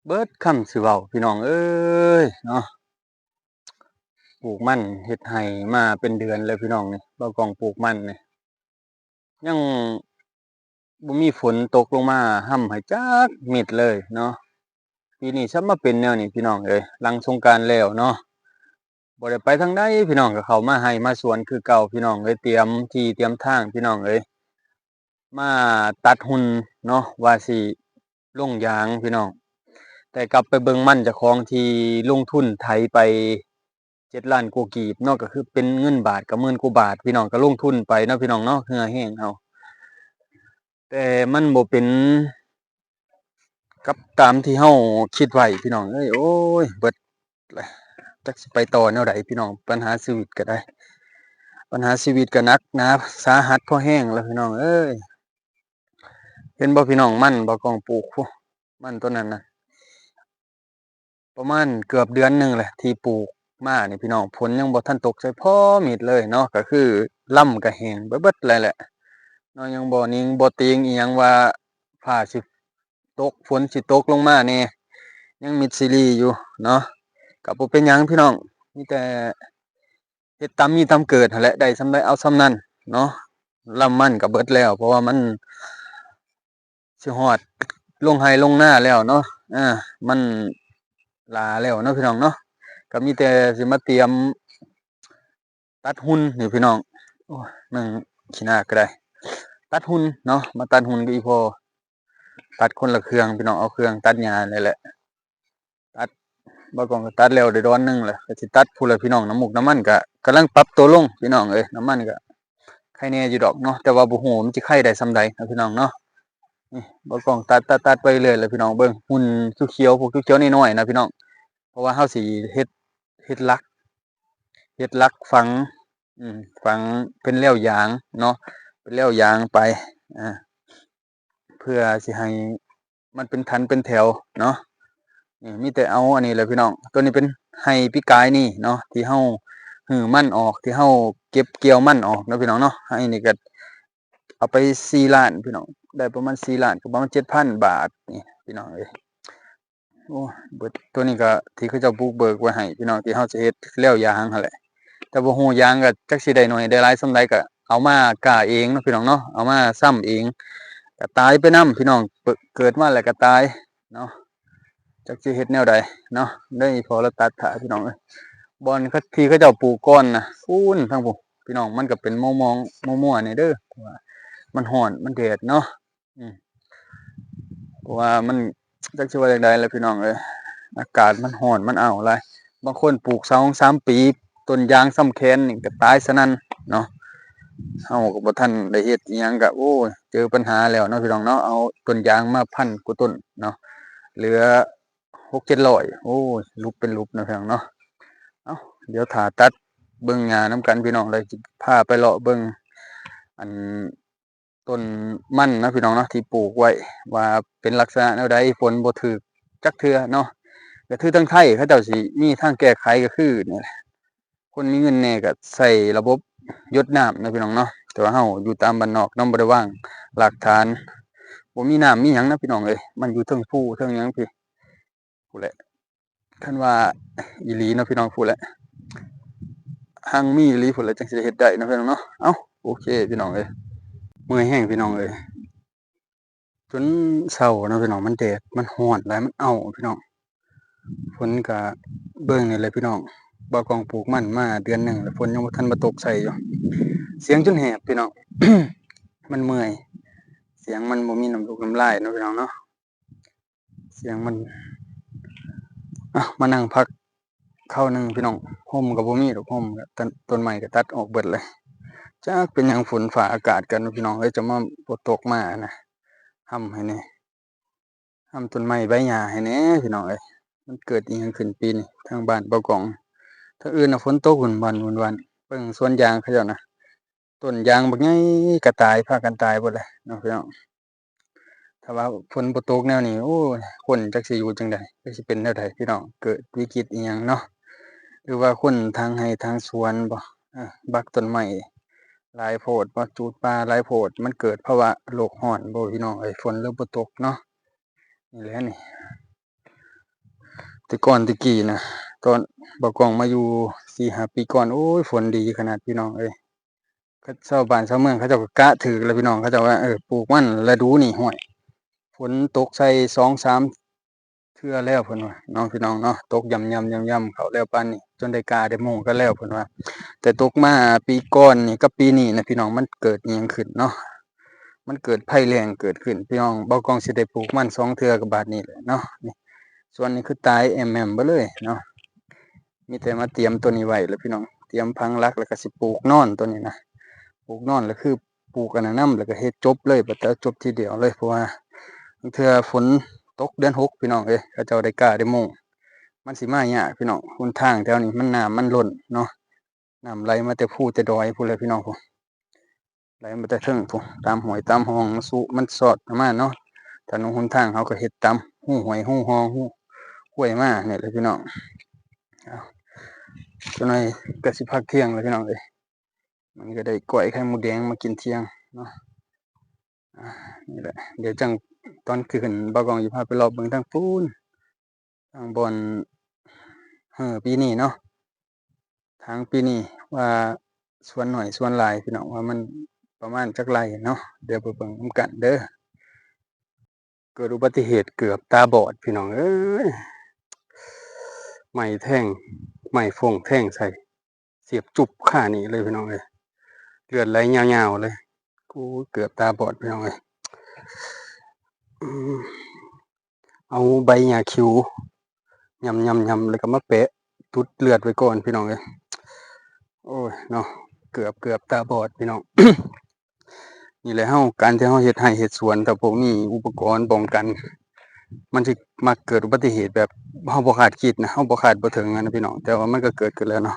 ເບິດຄຳຊິເວົ້າພີ່ນ້ອງເອີຍເນາະ. ປູກມັນເຮັດໄຮ່ມາເປັນເດືອນແລ້ວພີ່ນ້ອງນີ້ ບ່າວກ້ອງປູກມັນນີ້ ຍັງບໍ່ມີຝົນຕົກລົງມາຮຳໃຫ້ຈັກເມັດເລີຍເນາະ. ປີນີ້ຊະມາເປັນແນວນີ້ພີ່ນ້ອງເອີຍ ຫຼັງສົງການແລ້ວເນາະ ບໍ່ໄດ້ໄປທາງໃດພີ່ນ້ອງ ກໍເຂົ້າມາໄຮ່ມາສວນຄືເກົ່າພີ່ນ້ອງເອີຍ ຕຽມທີ່ຕຽມທາງພີ່ນ້ອງເອີຍ ມາຕັດຫຸ່ນເນາະ ວ່າຊິລົງຢາງພີ່ນ້ອງ ແຕ່ກັບໄປເບິ່ງມັນເຈົ້າຂອງທີ່ລົງທຶນໄຖໄປເຈັດລ້ານກວ່າກີບເນາະ ກໍຄືເປັນເງິນບາດກໍໝື່ນກວ່າບາດພີ່ນ້ອງ ກໍລົງທຶນໄປເນາະພີ່ນ້ອງເນາະ ເຫື່ອແຮງເຮົາ ແຕ່ມັນບໍ່ເປັນ ກັບຕາມທີ່ເຮົາຄິດໄວ້ພີ່ນ້ອງເອີຍ ໂອ້ຍ ເບິດລະ ຈັກຊິໄປຕໍ່ແນວໃດພີ່ນ້ອງ ປັນຫາຊີວິດກໍໄດ້ ປັນຫາຊີວິດກໍໜັກໜາສາຫັດພໍແຮງແລ້ວພີ່ນ້ອງເອີຍ. ເຫັນບໍ່ພີ່ນ້ອງ ມັນບ່າວກ້ອງປູກ ມັນຕົ້ນນັ້ນນະ ປະມານເກືອບເດືອນໜຶ່ງແຫຼະທີ່ປູກມານີ້ພີ່ນ້ອງ ຝົນຍັງບໍ່ທັນຕົກໃສ່ພໍເມັດເລີຍເນາະ ກໍຄືລຳກໍແຫ້ງໄປເບິດແລ້ວແຫຼະເນາະ ຍັງບໍ່ນິງບໍ່ຕິງອີ່ຫຍັງວ່າຟ້າຊິຕົກ ຝົນຊິຕົກລົງມາແດ່ ຍັງມິດຊີລີຢູ່ເນາະ ກໍບໍ່ເປັນຫຍັງພີ່ນ້ອງ ມີແຕ່ເຮັດຕາມມີຕາມເກີດຫັ້ນແຫຼະ ໄດ້ສ່ຳໃດເອົາສ່ຳນັ້ນເນາະ. ລຳມັນກໍເບິດແລ້ວ ເພາະວ່າມັນ ຊິຮອດລົງໄຮ່ລົງນາແລ້ວເນາະ ເອີ ມັນຫຼາແລ້ວເນາະພີ່ນ້ອງເນາະ ກໍມີແຕ່ຊິມາຕຽມຕັດຫຸ່ນນີ້ພີ່ນ້ອງ ໂອ້ຍ ໜຶ່ງຂີ້ໜ້າກໍໄດ້ ຕັດຫຸ່ນເນາະ ມາຕັດຫຸ່ນກັບອີ່ພໍ່ ຕັດຄົນລະເຄື່ອງພີ່ນ້ອງ ເອົາເຄື່ອງຕັດຫຍ້ານີ້ແຫຼະ ຕັດ ບ່າວກ້ອງກໍຕັດແລ້ວໄດ້ດອນໜຶ່ງແຫຼະ ກໍຊິຕັດພຸ້ນແຫຼະພີ່ນ້ອງ ນ້ຳໝູກນ້ຳມັນກໍກຳລັງປັບໂຕລົງພີ່ນ້ອງເອີຍ ນ້ຳມັນກໍໄຄແດ່ຢູ່ດອກເນາະ ແຕ່ວ່າບໍ່ຮູ້ວ່າມັນຊິໄຄໄດ້ສ່ຳໃດເນາະພີ່ນ້ອງເນາະ. ນີ້ບ່າວກ້ອງຕັດ ຕັດ ຕັດໄປເລື້ອຍແຫຼະພີ່ນ້ອງ ເບິ່ງຫຸ່ນຂຽວໆ ພວກຂຽວໆນ້ອຍໆນະພີ່ນ້ອງ ເພາະວ່າເຮົາຊິເຮັດ ເຮັດຫຼັກ ເຮັດຫຼັກຝັງ ອືມ ຝັງເປັນແລວຢາງເນາະ ເປັນແລວຢາງໄປ ອາ ເພື່ອຊິໃຫ້ມັນເປັນຖັນເປັນແຖວເນາະ. ນີ້ມີແຕ່ເອົາອັນນີ້ແຫຼະພີ່ນ້ອງ ໂຕນີ້ເປັນໄຮ່ປີກາຍນີ້ເນາະ ທີ່ເຮົາຮື້ມັນອອກ ທີ່ເຮົາເກັບກ່ຽວມັນອອກເນາະພີ່ນ້ອງເນາະ. ໄຮ່ນີ້ກໍເອົາໄປສີ່ລ້ານພີ່ນ້ອງ ໄດ້ປະມານສີ່ລ້ານ ກໍປະມານເຈັດພັນບາດນີ້ພີ່ນ້ອງເອີຍ. ໂອ້ຍ ເບິດ ໂຕນີ້ກໍທີ່ເຂົາເຈົ້າບຸກເບີກໄວ້ໃຫ້ພີ່ນ້ອງ ທີ່ເຮົາຊິເຮັດແລວຢາງຫັ້ນແຫຼະ ແຕ່ບໍ່ຮູ້ຢາງກໍຈັກຊິໄດ້ໜ້ອຍໄດ້ຫຼາຍສ່ຳໃດ ກໍເອົາມາກ້າເອງເນາະພີ່ນ້ອງເນາະ ເອົາມາຊ້ຳເອງ ກໍຕາຍໄປນຳພີ່ນ້ອງ ເກີດມາແລ້ວກໍຕາຍເນາະ ຈັກຊິເຮັດແນວໃດເນາະ. ເດີ ອີ່ພໍ່ລາວຕັດຖ້າພີ່ນ້ອງເອີຍ ບ່ອນທີ່ເຂົາເຈົ້າປູກກ່ອນນະ ພຸ້ນທາງພຸ້ນພີ່ນ້ອງ ມັນກໍເປັນມົວໆ ມົວໆແດ່ເດີ ເພາະວ່າມັນຮ້ອນ ມັນແດດເນາະ. ອືມ ເພາະວ່າມັນ ຈັກຊິວ່າຈັ່ງໃດລະພີ່ນ້ອງເອີຍ ອາກາດມັນຮ້ອນ ມັນອ້າວຫຼາຍ ບາງຄົນປູກສອງສາມປີ ຕົ້ນຢາງຊຳແຂນນີ້ກໍຕາຍສະນັ້ນເນາະ. ເຮົາກໍບໍ່ທັນໄດ້ເຮັດອີ່ຫຍັງ ກໍ ໂອ້ຍ ເຈີບັນຫາແລ້ວເນາະພີ່ນ້ອງເນາະ. ເອົາຕົ້ນຢາງມາພັນກວ່າຕົ້ນເນາະ ເຫຼືອຫົກເຈັດຮ້ອຍ ໂອ້ຍ ຫຼຸບເປັນຫຼຸບເນາະພີ່ນ້ອງເນາະ. ເອົ້າ ດຽວຖ້າຕັດເບິ່ງຫຍ້ານຳກັນພີ່ນ້ອງ ແລ້ວຊິພາໄປເລາະເບິ່ງ ອັນ ຕົ້ນມັນເນາະພີ່ນ້ອງເນາະ ທີ່ປູກໄວ້ວ່າເປັນລັກສະນະແນວໃດ ຝົນບໍ່ຖືກຈັກເທື່ອເນາະ. ກໍຄືທາງໄທເຂົາເຈົ້າຊິມີທາງແກ້ໄຂ ກໍຄືນີ້ແຫຼະ ຄົນມີເງິນແດ່ກໍໃສ່ລະບົບຢົດນ້ຳເນາະພີ່ນ້ອງເນາະ. ແຕ່ວ່າເຮົາຢູ່ຕາມບ້ານນອກເນາະ ບໍ່ໄດ້ວາງລາກຖານ ບໍ່ມີນ້ຳມີຫຍັງນະພີ່ນ້ອງເອີຍ. ມັນຢູ່ເທິງພູເທິງຫຍັງພີ້ ພຸ້ນແຫຼະ ຄັນວ່າອີ່ຫຼີເນາະພີ່ນ້ອງ ພຸ້ນແຫຼະ ຮັ່ງມີອີ່ຫຼີພຸ້ນແຫຼະ ຈັ່ງຊິໄດ້ເຮັດໄດ້ເນາະພີ່ນ້ອງເນາະ. ເອົ້າ ໂອເຄພີ່ນ້ອງເອີຍ ເມື່ອຍແຮງພີ່ນ້ອງເອີຍ ຈົນເຊົາເນາະພີ່ນ້ອງ. ມັນແດດ ມັນຮ້ອນຫຼາຍ ມັນເອົ້າພີ່ນ້ອງ. ຝົນກະເບິ່ງນີ້ແຫຼະພີ່ນ້ອງ ບ່າວກ້ອງປູກມັນມາເດືອນໜຶ່ງແລ້ວ ຝົນຍັງບໍ່ທັນມາຕົກໃສ່ຢູ່. ສຽງຈົນແຫບພີ່ນ້ອງ ມັນເມື່ອຍ ສຽງມັນບໍ່ມີນ້ຳລູກນ້ຳລາຍເນາະພີ່ນ້ອງເນາະ. ສຽງມັນ ອ່ະ ມານັ່ງພັກຄາວໜຶ່ງພີ່ນ້ອງ. ຮົ່ມກໍບໍ່ມີດອກ ຮົ່ມກໍ ຕົ້ນ ຕົ້ນໄມ້ກໍຕັດອອກເບິດເລີຍ. ຈັກເປັນຫຍັງ ຝົນຟ້າອາກາດກັນພີ່ນ້ອງເອີຍ ຈະມາບໍ່ຕົກມານະ ຮ່ຳໃຫ້ແດ່ ຮ່ຳຕົ້ນໄມ້ໃບຫຍ້າໃຫ້ແດ່ພີ່ນ້ອງເອີຍ. ມັນເກີດອີ່ຫຍັງຂຶ້ນປີນີ້ ທາງບ້ານບ່າວກ້ອງ ທາງອື່ນນະຝົນຕົກວຸ່ນວານ ວຸ່ນວານ. ເບິ່ງສວນຢາງເຂົາເຈົ້ານະ ຕົ້ນຢາງບັກໃຫຍ່ກະຕາຍ ພາກັນຕາຍເບິດແລ້ວເນາະພີ່ນ້ອງ. ຖ້າວ່າຝົນບໍ່ຕົກແນວນີ້ ໂອ້ຍ ຄົນຈັກຊິຢູ່ຈັ່ງໃດ ຈັກຊິເປັນແນວໃດພີ່ນ້ອງ. ເກີດວິກິດອີ່ຫຍັງເນາະ ຫຼືວ່າຄົນທາງໄຮ່ທາງສວນບໍ ເອີ ບັກຕົ້ນໄມ້ຫຼາຍໂພດບໍ ຈູດປ່າຫຼາຍໂພດ ມັນເກີດພາວະໂລກຮ້ອນບໍພີ່ນ້ອງເອີຍ ຝົນເລີຍບໍ່ຕົກເນາະ. ນີ້ແຫຼະນີ້ ແຕ່ກ່ອນແຕ່ກີ້ນະ ຕອນບ່າວກ້ອງມາຢູ່ສີ່ຫ້າປີກ່ອນ ໂອ້ຍ ຝົນດີຂະໜາດພີ່ນ້ອງເອີຍ. ເຂົາ ຊາວບ້ານຊາວເມືອງເຂົາເຈົ້າກໍກະຖືກແລ້ວພີ່ນ້ອງ ເຂົາເຈົ້າວ່າ ເອີ ປູກມັນລະດູນີ້ ຫ້ວຍ ຝົນຕົກໃສ່ສອງສາມເທື່ອແລ້ວເພິ່ນວ່າເນາະ ພີ່ນ້ອງເນາະ ຕົກຢຳໆໆໆເຂົ້າແລ້ວປານນີ້ ຈົນໄດ້ກ້າໄດ້ໂມ້ກັນແລ້ວເພິ່ນວ່າ. ແຕ່ຕົກມາປີກ່ອນນີ້ກັບປີນີ້ນະພີ່ນ້ອງ ມັນເກີດອີ່ຫຍັງຂຶ້ນເນາະ ມັນເກີດໄພແລ້ງເກີດຂຶ້ນພີ່ນ້ອງ. ບ່າວກ້ອງຊິໄດ້ປູກມັນສອງເທື່ອກໍບາດນີ້ແຫຼະເນາະ. ນີ້ ສວນນີ້ຄືຕາຍແອ້ມແມ່ມເບິດເລີຍເນາະ. ມີແຕ່ມາຕຽມໂຕນີ້ໄວ້ແຫຼະພີ່ນ້ອງ ຕຽມຝັງຫຼັກ ແລ້ວກໍຊິປູກນອນໂຕນີ້ນະ ປູກນອນ ແລ້ວຄືປູກອັນນັ້ນນຳ ແລ້ວກໍເຮັດຈົບເລີຍ ບັດເອົາຈົບທີດຽວເລີຍ ເພາະວ່າລາງເທື່ອຝົນຕົກເດືອນຫົກພີ່ນ້ອງເອີຍ ເຂົາເຈົ້າໄດ້ກ້າໄດ້ໂມ້ ມັນຊິມາຍາກພີ່ນ້ອງ. ຫົນທາງແຖວນີ້ມັນ ນ້ຳມັນລົ້ນເນາະ ນ້ຳໄຫຼມາແຕ່ພູແຕ່ດອຍພຸ້ນແຫຼະພີ່ນ້ອງ ໄຫຼມາແຕ່ເທິງພຸ້ນ ຕາມຫ້ວຍຕາມຮ່ອງ ມັນຊຸ ມັນຊອດມາເນາະ. ຖະໜົນຫົນທາງເຮົາກໍເຮັດຕາມຮູຫ້ວຍຮູຮ່ອງ ຮູຫ້ວຍມານີ້ແຫຼະພີ່ນ້ອງ. ເອົາ ຈັກໜ່ອຍກໍຊິພັກທ່ຽງແລ້ວພີ່ນ້ອງເອີຍ ມັນກໍໄດ້ກ້ອຍໄຂ່ມົດແດງມາກິນທ່ຽງເນາະ. ອ່າ ນີ້ແຫຼະ ດຽວຈັ່ງຕອນຄືນບ່າວກ້ອງຊິພາໄປເລາະເບິ່ງທາງພຸ້ນ ທາງບ່ອນເຮີປີນີ້ເນາະ ທາງປີນີ້ວ່າສວນໜ້ອຍສວນຫຼາຍພີ່ນ້ອງ ວ່າມັນປະມານຈັກໄຮ່ເນາະ ດຽວໄປເບິ່ງນຳກັນເດີ. ເກີດອຸບັດຕິເຫດເກືອບຕາບອດພີ່ນ້ອງເອີຍ ໄມ້ແທງ ໄມ້ຟົງແທງໃສ່ ສຽບຈຸບຄານີ້ເລີຍພີ່ນ້ອງເອີຍ ເລືອດໄຫຼຍາວໆເລີຍ. ໂອ້ຍ ເກືອບຕາບອດພີ່ນ້ອງເອີຍ. ອືມ ເອົາໃບຫຍ້າຄິວຫຍ້ຳໆໆ ແລ້ວກໍມາແປະຈຸດເລືອດໄວ້ກ່ອນພີ່ນ້ອງເອີຍ. ໂອ້ຍເນາະ ເກືອບ ເກືອບຕາບອດພີ່ນ້ອງ. ນີ້ແຫຼະເຮົາ ການທີ່ເຮົາເຮັດໄຮ່ເຮັດສວນ ຖ້າບໍ່ມີອຸປະກອນປ້ອງກັນ ມັນຊິມັກເກີດອຸບັດຕິເຫດແບບເຮົາບໍ່ຄາດຄິດນະ ເຮົາບໍ່ຄາດບໍ່ເຖິງຫັ້ນນະພີ່ນ້ອງ. ແຕ່ວ່າມັນກໍເກີດຂຶ້ນແລ້ວເນາະ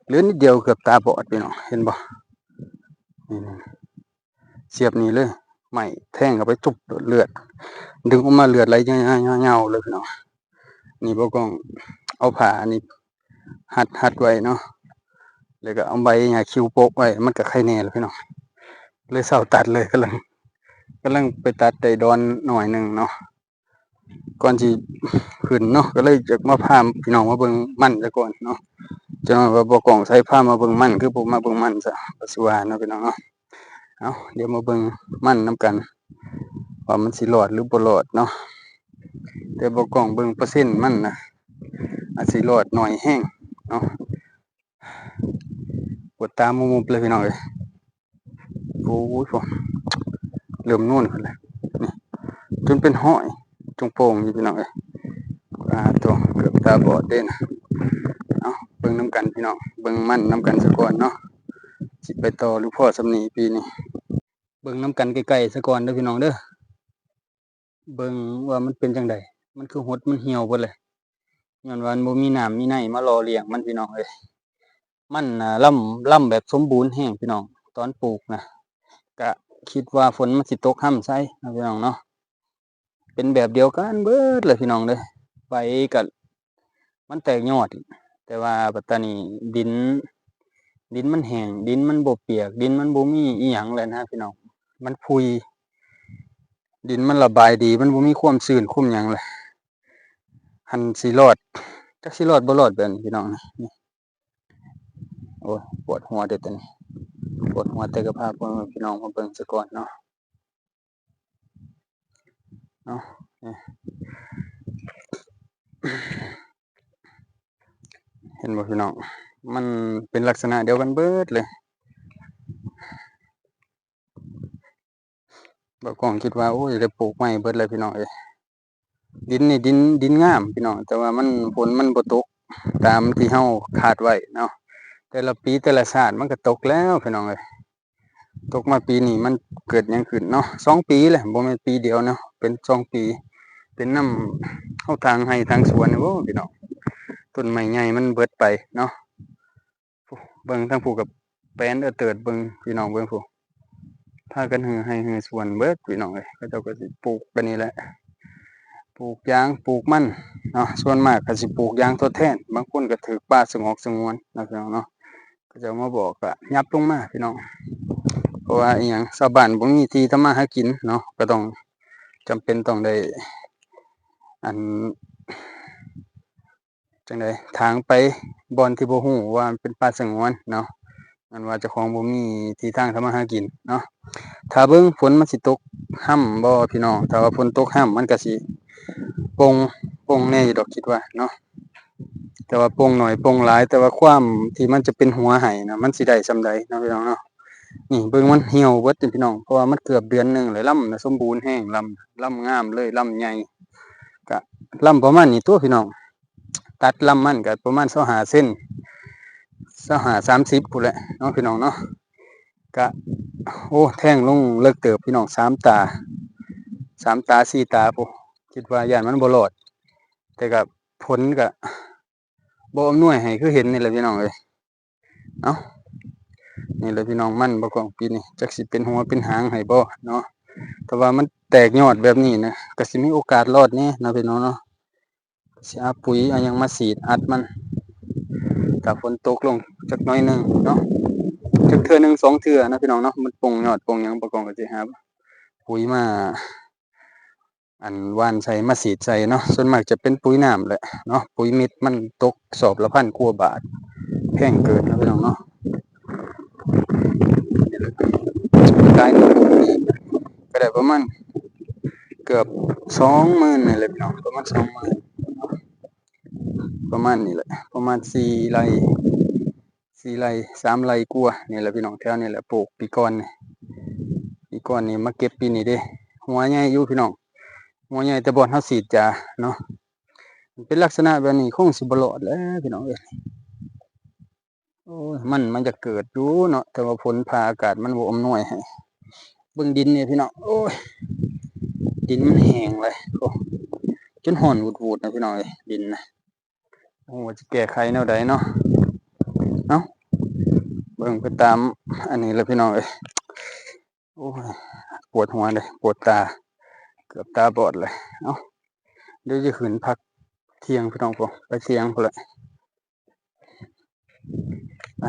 ເຫຼືອນິດດຽວເກືອບຕາບອດພີ່ນ້ອງ ເຫັນບໍ່ ນີ້ ສຽບນີ້ເລີຍ ໄມ້ແທງເຂົ້າໄປຈຸບ ເລືອດດຶງອອກມາ ເລືອດໄຫຼຍາວໆເລີຍພີ່ນ້ອງ. ນີ້ບ່າວກ້ອງເອົາຜ້າອັນນີ້ຮັດ ຮັດໄວ້ເນາະ ແລ້ວກໍເອົາໃບຫຍ້າຄິວໂປະໄວ້ ມັນກໍໄຄແນ່ແລ້ວພີ່ນ້ອງ ເລີຍເຊົາຕັດເລີຍ. ກຳລັງ ກຳລັງໄປຕັດໄດ້ດອນໜ້ອຍໜຶ່ງເນາະ ກ່ອນຊິຂຶ້ນເນາະ ກໍເລີຍຢາກມາພາພີ່ນ້ອງມາເບິ່ງມັນຊະກ່ອນເນາະ. ຈັກໜ່ອຍວ່າບ່າວກ້ອງໃສພາມາເບິ່ງມັນ ຄືບໍ່ມາເບິ່ງມັນຊະ ກໍຊິວ່າເນາະພີ່ນ້ອງເນາະ. ເອົາ ດຽວມາເບິ່ງມັນນຳກັນ ວ່າມັນຊິລອດຫຼືບໍ່ລອດເນາະ. ແຕ່ບ່າວກ້ອງເບິ່ງເປີເຊັນມັນນະ ອາດຊິລອດໜ້ອຍແຮງເນາະ. ປວດຕາມຸບໆເລີຍພີ່ນ້ອງເອີຍ. ໂອ້ຍ ໂອ້ ເລີ່ມນູນຂຶ້ນແລ້ວ ນີ້ ຈົນເປັນຮອຍຈຸງໂປ່ງຢູ່ພີ່ນ້ອງເອີຍ. ອ່າ ໂຕ ເກືອບຕາບອດເດ້ນະ. ເອົາ ເບິ່ງນຳກັນພີ່ນ້ອງ ເບິ່ງມັນນຳກັນຊະກ່ອນເນາະ ຊິໄປຕໍ່ຫຼືພໍສ່ຳນີ້ປີນີ້. ເບິ່ງນຳກັນໃກ້ໆຊະກ່ອນເດີພີ່ນ້ອງເດີ ເບິ່ງວ່າມັນເປັນຈັ່ງໃດ ມັນຄືຫົດ ມັນຫ່ຽວເບິດເລີຍ ຍ້ອນວ່າມັນບໍ່ມີນ້ຳມີໃນມາຫຼໍ່ລ້ຽງມັນພີ່ນ້ອງເອີຍ. ມັນນະລຳ ລຳແບບສົມບູນແຮງພີ່ນ້ອງ ຕອນປູກນະ ກະຄິດວ່າຝົນມັນຊິຕົກຮຳໃສ່ເນາະພີ່ນ້ອງເນາະ. ເປັນແບບດຽວກັນເບິດເລີຍພີ່ນ້ອງເດີ ໃບກະມັນແຕກຍອດ ແຕ່ວ່າບັດຕານີ້ດິນ ດິນມັນແຫ້ງ ດິນມັນບໍ່ປຽກ ດິນມັນບໍ່ມີອີ່ຫຍັງແລ້ວນະພີ່ນ້ອງ ມັນພຸ່ຍ ດິນມັນລະບາຍດີ ມັນບໍ່ມີຄວາມຊື້ນຄວາມຫຍັງແລ້ວ. ຫັ້ນຊິລອດ ຈັກຊິລອດບໍ່ລອດແບບນີ້ພີ່ນ້ອງ. ໂອ້ຍ ປວດຫົວເດ້ຕອນນີ້ ປວດຫົວ ແຕ່ກໍພາພໍ່ແມ່ພີ່ນ້ອງມາເບິ່ງຊະກ່ອນເນາະ. ເນາະ ເຫັນບໍ່ພີ່ນ້ອງ ມັນເປັນລັກສະນະດຽວກັນເບິດເລີຍ. ບ່າວກ້ອງຄິດວ່າ ໂອ້ຍ ໄດ້ປູກໃໝ່ເບິດແລ້ວພີ່ນ້ອງເອີຍ. ດິນນີ້ ດິນ ດິນງາມພີ່ນ້ອງ ແຕ່ວ່າມັນ ຝົນມັນບໍ່ຕົກຕາມທີ່ເຮົາຄາດໄວ້ເນາະ. ແຕ່ລະປີແຕ່ລະຊາດມັນກໍຕົກແລ້ວພີ່ນ້ອງເອີຍ. ຕົກມາປີນີ້ມັນເກີດຫຍັງຂຶ້ນເນາະ ສອງປີແລ້ວ ບໍ່ແມ່ນປີດຽວເນາະ ເປັນສອງປີ. ເປັນນຳເຮົາທາງໄຮ່ທາງສວນນີ້ບໍ່ພີ່ນ້ອງ ຕົ້ນໄມ້ໃຫຍ່ມັນເບິດໄປເນາະ. ເບິ່ງທາງຜູ້ກໍແປນເອີເຕີດ ເບິ່ງພີ່ນ້ອງເບິ່ງຜູ້ ພາກັນຮື້ໄຮ່ຮື້ສວນເບິດພີ່ນ້ອງເອີຍ. ເຂົາເຈົ້າກໍຊິປູກແບບນີ້ແຫຼະ ປູກຢາງ ປູກມັນເນາະ ສ່ວນມາກກໍຊິປູກຢາງທົດແທນ ບາງຄົນກໍຖືກປ່າສະຫງອກສະຫງວນເນາະ ພີ່ນ້ອງເນາະ. ເຂົາເຈົ້າມາບອກກໍຫຍັບລົງມາພີ່ນ້ອງ ເພາະວ່າອີ່ຫຍັງ ຊາວບ້ານບໍ່ມີທີ່ທຳມາຫາກິນເນາະ ກໍຕ້ອງ ຈຳເປັນຕ້ອງໄດ້ ອັນ ຈັ່ງໃດ ຖາງໄປບ່ອນທີ່ບໍ່ຮູ້ວ່າມັນເປັນປ່າສະຫງວນເນາະ, ອັນວ່າເຈົ້າຂອງບໍ່ມີທີ່ທາງທຳມາຫາກິນເນາະ. ຖ້າເບິ່ງຝົນມັນຊິຕົກຮ່ຳບໍ່ພີ່ນ້ອງ, ຖ້າວ່າຝົນຕົກຮ່ຳມັນກະຊິປົ່ງ ປົ່ງແດ່ຢູ່ດອກ ຄິດວ່າເນາະ. ແຕ່ວ່າປົ່ງໜ້ອຍປ່ອງຫຼາຍ ແຕ່ວ່າຄວາມທີ່ມັນຈະເປັນຫົວໃຫ້ນະ ມັນຊິໄດ້ສ່ຳໃດເນາະພີ່ນ້ອງເນາະ. ນີ້ເບິ່ງ ມັນຫ່ຽວເບິດນີ້ພີ່ນ້ອງ, ເພາະວ່າມັນເກືອບເດືອນໜຶ່ງແລ້ວ, ລຳນະສົມບູນແຮງ, ລຳ ລຳງາມເລີຍ, ລຳໃຫຍ່. ກະລຳປະມານນີ້ຕົວະພີ່ນ້ອງ, ຕັດລຳມັນກະປະມານຊາວຫ້າເຊັນ, ຊາວຫ້າ ສາມສິບພຸ້ນແຫຼະເນາະພີ່ນ້ອງເນາະ. ກະ ໂອ້ ແທງລົງເລິກເຕີບພີ່ນ້ອງ, ສາມຕາ ສາມຕາ ສີ່ຕາພຸ້ນ, ຄິດວ່າຢ້ານມັນບໍ່ລອດ, ແຕ່ກະ ຜົນກະບໍ່ອຳນວຍໃຫ້ ຄືເຫັນນີ້ແຫຼະພີ່ນ້ອງເອີຍ. ເອົ້າ ນີ້ແຫຼະພີ່ນ້ອງ, ມັນບໍ່ກອງປີນີ້ ຈັກຊິເປັນຫົວເປັນຫາງໃຫ້ບໍ່ເນາະ. ຖ້າວ່າມັນແຕກຍອດແບບນີ້ນະ ກະຊິມີໂອກາດລອດແດ່ເນາະພີ່ນ້ອງເນາະ. ຊິເອົາປຸ໋ຍເອົາຫຍັງມາສີດອັດມັນ ຖ້າຝົນຕົກລົງຈັກໜ້ອຍໜຶ່ງເນາະ, ຈັກເທື່ອໜຶ່ງສອງເທື່ອເນາະພີ່ນ້ອງເນາະ, ມັນປົ່ງຍອດປົ່ງຫຍັງ ປະກອງກະຊິຫາປຸ໋ຍມາ ອັນ ຫວ່ານໃສ່ ມາສີດໃສ່ເນາະ. ສ່ວນມາກຈະເປັນປຸ໋ຍນ້ຳແຫຼະເນາະ, ປຸ໋ຍເມັດມັນຕົກສອບລະພັນກວ່າບາດ, ແພງເກີນເນາະພີ່ນ້ອງເນາະ. ກາຍໜຶ່ງກະໄດ້ປະມານເກືອບສອງໝື່ນນີ້ແຫຼະພີ່ນ້ອງ, ປະມານສອງໝື່ນ ປະມານນີ້ແຫຼະ, ປະມານສີ່ໄຮ່ ສີ່ໄຮ່ ສາມໄຮ່ກວ່ານີ້ແຫຼະພີ່ນ້ອງ. ແຖວນີ້ແຫຼະປູກປີກ່ອນນີ້, ປີກ່ອນນີ້ມາເກັບປີນີ້ເດ້. ຫົວໃຫຍ່ຢູ່ພີ່ນ້ອງ, ຫົວໃຫຍ່ແຕ່ບ່ອນເຮົາສີດຢາເນາະ. ເປັນລັກສະນະແບບນີ້ຄົງຊິບໍ່ລອດແຫຼະພີ່ນ້ອງເອີຍ. ໂອ້ຍ ມັນ ມັນຢາກເກີດຢູ່ເນາະ, ແຕ່ວ່າຝົນຟ້າອາກາດມັນບໍ່ອຳນວຍໃຫ້. ເບິ່ງດິນນີ້ພີ່ນ້ອງ, ໂອ້ຍ ດິນມັນແຫ້ງເລີຍ, ໂອ້ ຈົນຮ້ອນວູດໆນະພີ່ນ້ອງເອີຍ ດິນນະ. ໂອ້ ວ່າຈະແກ້ໄຂແນວໃດເນາະ. ເອົ້າ ເບິ່ງໄປຕາມອັນນີ້ແຫຼະພີ່ນ້ອງເອີຍ. ໂອ້ຍ ປວດຫົວເດ້ ປວດຕາ, ເກືອບຕາບອດເລີຍ. ເອົ້າ ດຽວຈະຂຶ້ນພັກທ່ຽງພີ່ນ້ອງ, ໄປທ່ຽງພຸ້ນແຫຼະ. ໄປ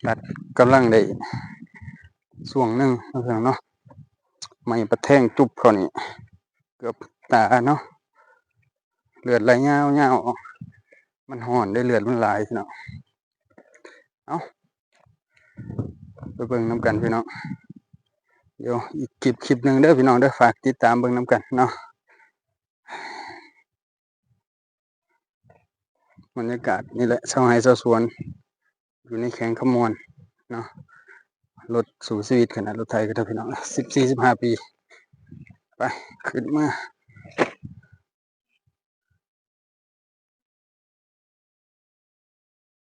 ຕັດ ກຳລັງໄດ້ຊ່ວງໜຶ່ງເນາະ ໄມ້ປະແທງຈຸບເຂົ້ານີ້ ເກືອບຕາເນາະ, ເລືອດໄຫຼຍາວໆ. ມັນຮ້ອນເດ້ ເລືອດມັນຫຼາຍພີ່ນ້ອງ. ເອົ້າ ໄປເບິ່ງນຳກັນພີ່ນ້ອງ, ດຽວອີກຄລິບ ຄລິບໜຶ່ງເດີພີ່ນ້ອງເດີ, ຝາກຕິດຕາມເບິ່ງນຳກັນເນາະ. ບັນຍາກາດນີ້ແຫຼະ ຊາວໄຮ່ຊາວສວນ ຢູ່ໃນແຂວງຄຳມ່ວນເນາະ. ລົດສູ້ຊີວິດຂະໜາດ ລົດໄຖກໍໄດ້ພີ່ນ້ອງ, ສິບສີ່ ສິບຫ້າປີ. ໄປ ຂຶ້ນມາ